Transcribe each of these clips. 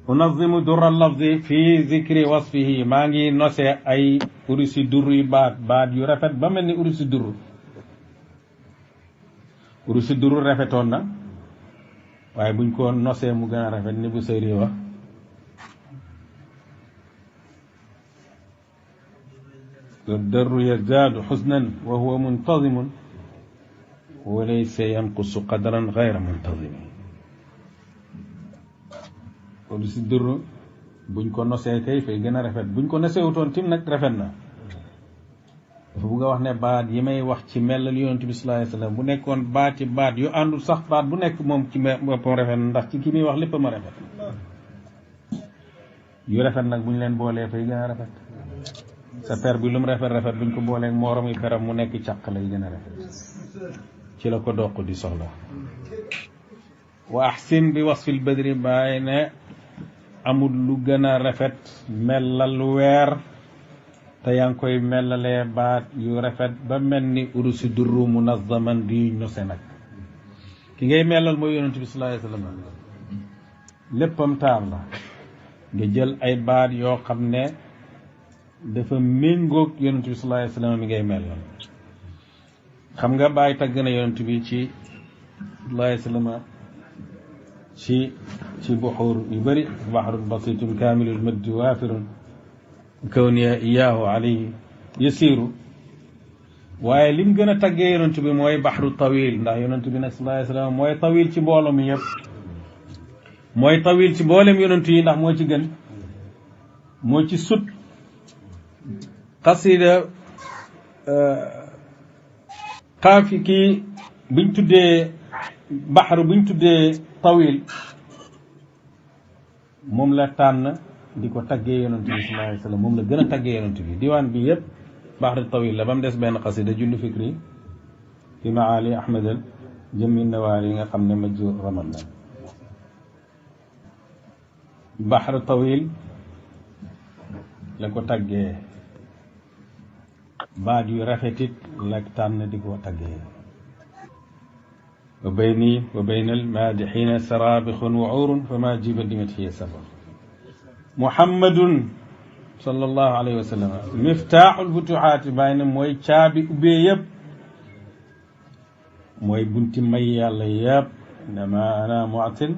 unazimu durra lafzi fi zikri wasfihi maa ngi nose ay urusi dur yu baat yu rafet ba mel ni urusi dur rafetoon na waaye buñ ko nosee mu gën a rafet ni bu sëyri wax الدر يزداد حزنا وهو منتظم وليس ينقص قدرا غير منتظم kon si dur buñ ko nosee kay fay gën a rafet buñ ko nosee wutoon tim nag rafet na dafa bugg a wax ne baat yi may wax ci mellal yonent bi sallallahu alayhi wasallam bu nekkoon baat yu àndul sax baat bu nekk moom ci boppam rafet na ndax ci ki muy wax lépp ma rafet yu rafet nag buñ leen boolee fay gën a rafet sa per bi lu mu rafet buñ ko boolee morom yi peram mu nekk càq lay gën a rafet ci la ko doq di soxla wa ahsin bi wasfil badri bàyyi ne amul lu gën a rafet mellal weer te yaa ngi koy mellalee baat yu rafet ba mel ni urusi durru munazzaman di ñose nag ki ngay mellal mooy yonent bi sallallahu alayhi wasallam léppam taar la nga jël ay baat yoo xam ne dafa méngoog yonent bi sallallahu alayhi wasallam mi ngay mellal xam nga bàyyi tagg na yonent bi ci sallallahu alayhi wasallam ci buxuur yu bëri bahrun basitun kaamilul maddi waafirun kawniya iyaahu alayhi yasiru waaye lim gën a taggee yonent bi mooy baxru tawil ndax yonent bi nag sallallahu alayhi wasallam mooy tawil ci mbooloo mi yëpp mooy tawil ci mboolem yonent yi ndax moo ci gën moo ci sut xasida xaafi kii buñ tuddee baxru buñ tuddee tawil moom la tànn di ko taggee yonent bi sallallahu alayhi wasallam moom la gën a taggee yonent bi diwaan bi yëpp baxru tawil la ba mu des benn xasida julli fikri fi maali ahmadal jëmmi nawaar yi nga xam ne majju ramal la baxru tawil la ko taggee baat yu rafetit la tànn di ko taggee wa bayni wa baynal maadixina sarabixun wa urun fa ma jiba dimat hiya safar muhammadun sallallahu alayhi wa sallam miftaaxul futuxaati bàyyi na mooy caabi ubbee yëpp mooy bunti may yàlla yëpp innama ana mu'tin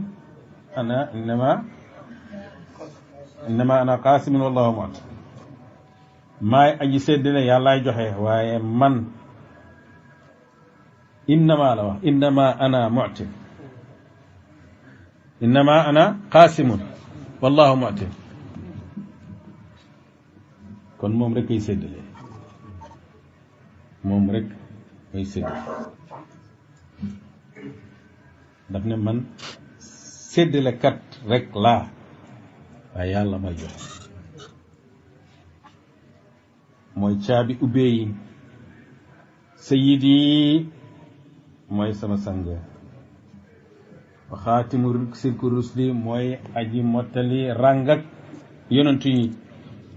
innama ana qaasimin wallahu mu'tin maay aji séddale yàllaay joxe waaye man innama la wax innama ana mu'tin innama ana qaasimun wallahu mu'tin kon moom rek ay séddale moom rek ay séddale daf ne man séddale kat rek laa waaye yàlla may joxe mooy caabi ubbee yi sayidi mooy sama sang wa xaatimu sirku rusli mooy aji mottali ràngak yonentu yi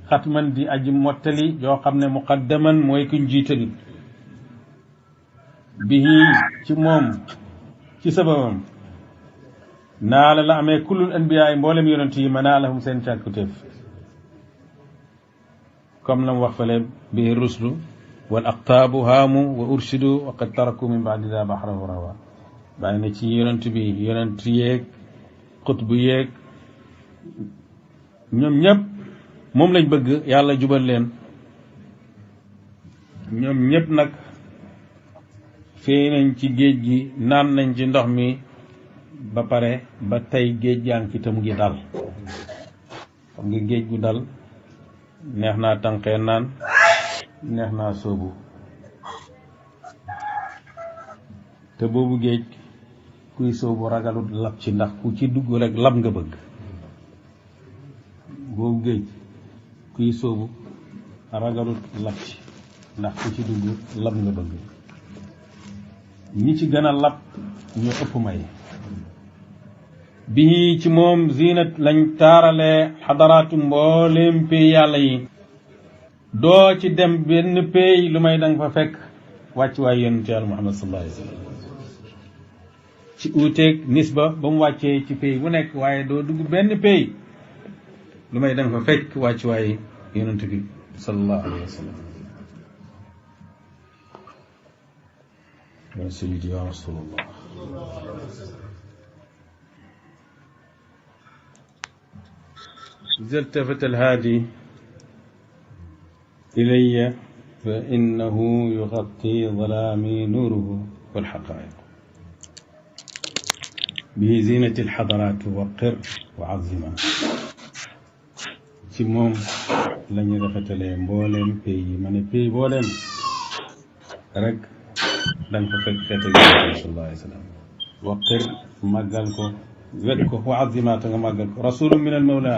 xatman di aji mottali yoo xam ne muqaddaman mooy kuñ jiitalit bihi ci moom ci sababam naala la amee kullul anbiyaa mboolem yonentu yi manaalahum seen càkkutéef comme lam wax fale bihi ruslu wal aqtaabu haamu wa urshidu wa qad taraku min ba'di daa bahrahu rawa bàyyi na ci yonent bi yonent yeeg xutbu yeeg ñoom ñëpp moom lañ bëgg yàlla jubal leen ñoom ñëpp nag fee nañ ci géej gi naan nañ ci ndox mi ba pare ba tey géej yaa ngi ci te mu ngi dal xam nga géej gu dal neex naa tànqee naan neex naa soobu te boobu géej kuy soobu ragalut lab ci ndax ku ci dugg rek lab nga bëgg boobu géej kuy soobu ragalut lab ci ndax ku ci dugg lab nga bëgg ñi ci gën a lab ñu ëpp may bii ci moom zinat lañ taarale xadaraatu mbooleem pay yàlla yi doo ci dem benn pay lu may danga fa fekk wàcc waay yonent yàlla Muhammad sallallahu alayhi wa sallam ci uuteeg nisba ba mu wàccee ci pay bu nekk waaye doo dugg benn pay lu may dem fa fekk wàccuwaay yonent bi sallallahu alayhi wa sallam wa sayyidi ya rasulullah إذا التفت الهادي إلي فإنه يغطي ظلامي نوره والحقائق به زينة الحضرات وقر وعظمها ci moom lañu rafetalee mbooleem pays yi ma ne pays boo dem rek danga fa fekk xeetu Yonent bi sallallahu alayhi wa sallam waqir màggal ko wet ko wa azima ta nga màggal ko rasulun min al mawla